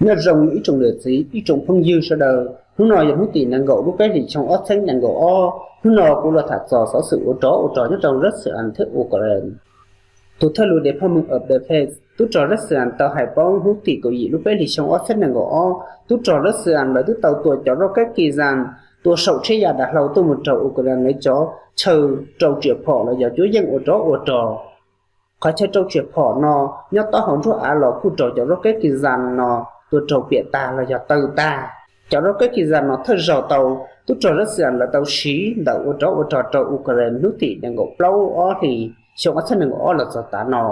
Nyob zoo ib tsoom niam txiv, ib tsoom phooj ywg sawv daws, hnub no yog hnub tim nees nkaum lub peb hlis xyoo ob txhiab nees nkaum ob. Hnub no kuv los tham txog xov xwm ua rov ua rog nyob rau Russia thiab Ukraine. Tus thawj lus The Department of Defense, tub rog Russia tau hais paub hnub tim kaum yim lub peb hlis xyoo ob txhiab nees nkaum ob, tub rog Russia lawv twb tau tua cov rocket Kizan tua saum tsheb yas dav hlau tuaj mus rau Ukraine lawv cov chaw rau riam phom los yog cuab yeej ua rov ua rog. Qhov chaw rau riam phom no nyob taub hau nruab av los kuj raug cov rocket Kizan no tua raug piam tag los yog tawg tag. Cov rocket Kizan no thawj zaug tau tub rog Russia lawv tau siv ntawm ua rov ua rog rau Ukraine hnub tim nees nkaum plaub ob hlis xyoo ob txhiab nees nkaum ob los txog tav no.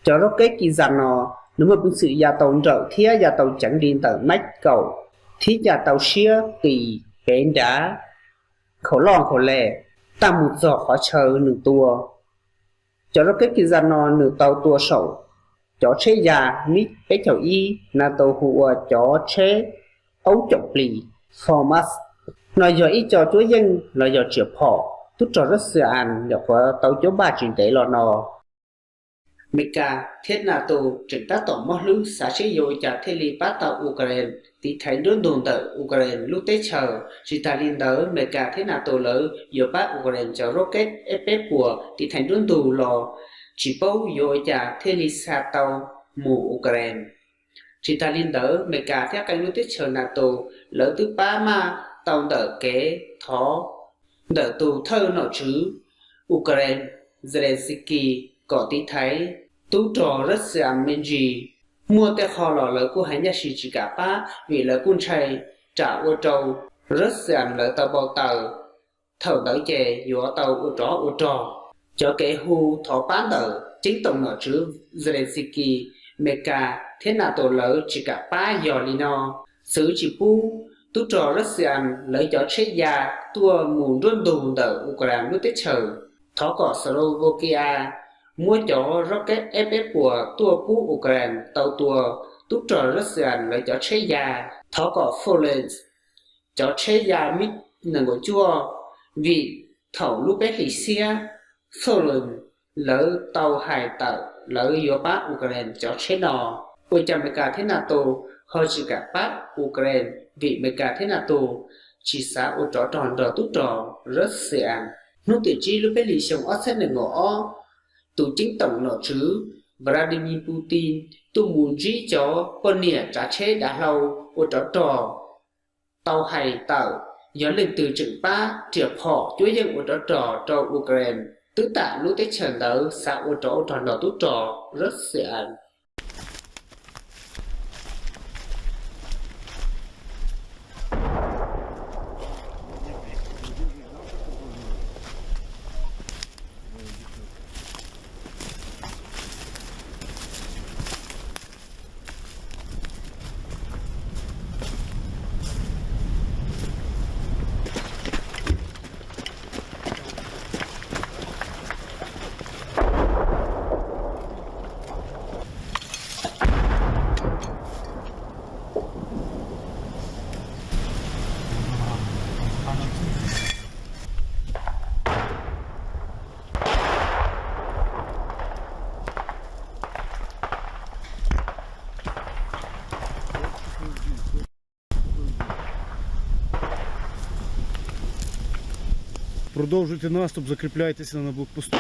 Cov rocket Kizan no nws muaj peev xwm ya tau nrawm thiab ya tau ceev li ntawm maj kaum, thiab ya tau siab qis, kev nrad, khaum loj khaum les, tag mus txog qhov chaw nws tua. Cov rocket Kizan no nws tau tua saum cov tsheb yas MiG peb caug ib, NATO hu ua cov tsheb aub caum plis, FAMAS. No yog ib co cuab yeej los yog riam phom tub rog Russia nyuam qhuav tau cuab npaj tsis ntev los no. Meskas thiab NATO tseem tab tom mob hlwb xav seb yuav ua cas thiaj li pab tau Ukraine tiv thaiv nruab ntug ntawm Ukraine lub teb chaws. Tsis tas li ntawd, Meskas thiab NATO lawv yuav pab Ukraine cov rocket F peb puas tiv thaiv nruab ntug los tsis paub yuav ua cas thiaj li xa tau mus Ukraine. Tsis tas li ntawd, Meskas thiab qee lub teb chaws NATO lawv twb pab maj tau ntawm kev thov ntawm tus thawj nom tswv Ukraine Zelensky kom tiv thaiv tub rog Russia me ntsis. Muaj tej qho los lawv kuj hais nyaj sis tsis kam pab vim lawv kuj ntshai tsam ua rau Russia lawv tau npau taws, thaum ntawd ces yuav tau ua rov ua rog. Cov kev hu thov pab ntawm ceeb toom nom tswv Zelensky, Meskas thiab NATO lawv tsis kam pab yog li no: txwv tsis pub tub rog Russia lawv cov tsheb yas tuaj mus nruab ntug ntawm Ukraine lub teb chaws, thov kom Slovakia muab cov rocket F peb puas tuaj pub Ukraine tau tua tub rog Russia lawv cov tsheb yas, thov kom Poland cov tsheb yas MiG nees nkaum cuaj, vim thaum lub peb hlis xiab, Poland lawv tau hais tawm lawv yuav pab Ukraine cov tsheb no. Ua cas Meskas thiab NATO ho tsis kam pab Ukraine vim Meskas thiab NATO tsis xav ua rov rog nrog tub rog Russia? Hnub tim tsib lub peb hlis xyoo ob txhiab nees nkaum ob, tus ceeb toom nom tswv Vladimir Putin tuaj mus ntsib cov poj niam tsav tsheb dav hlau ua rov rog, tau hais tawm yog leej twg tseem pab riam phom cuab yeej ua rov rog rau Ukraine, twb tam lub teb chaws ntawd xav ua rov ua rog nrog tub rog Russia. Продовжуйте наступ, закріпляйтеся на блокпосту.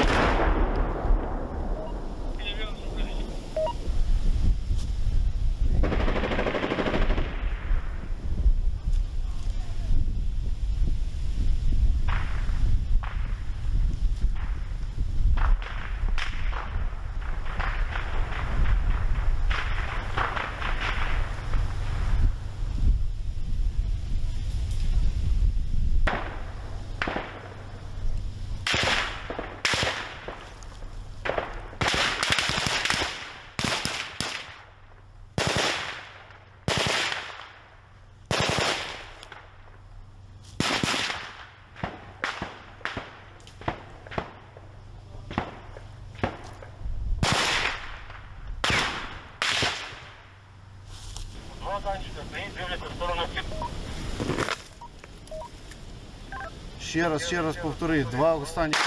Ще раз, ще раз повтори, два останніх.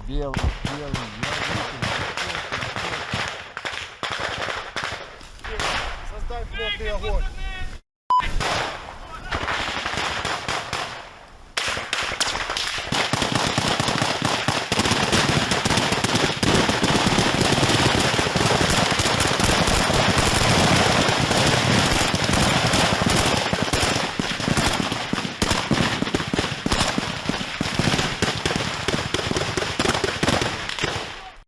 Белый, белый, я вижу. Создай плотный огонь.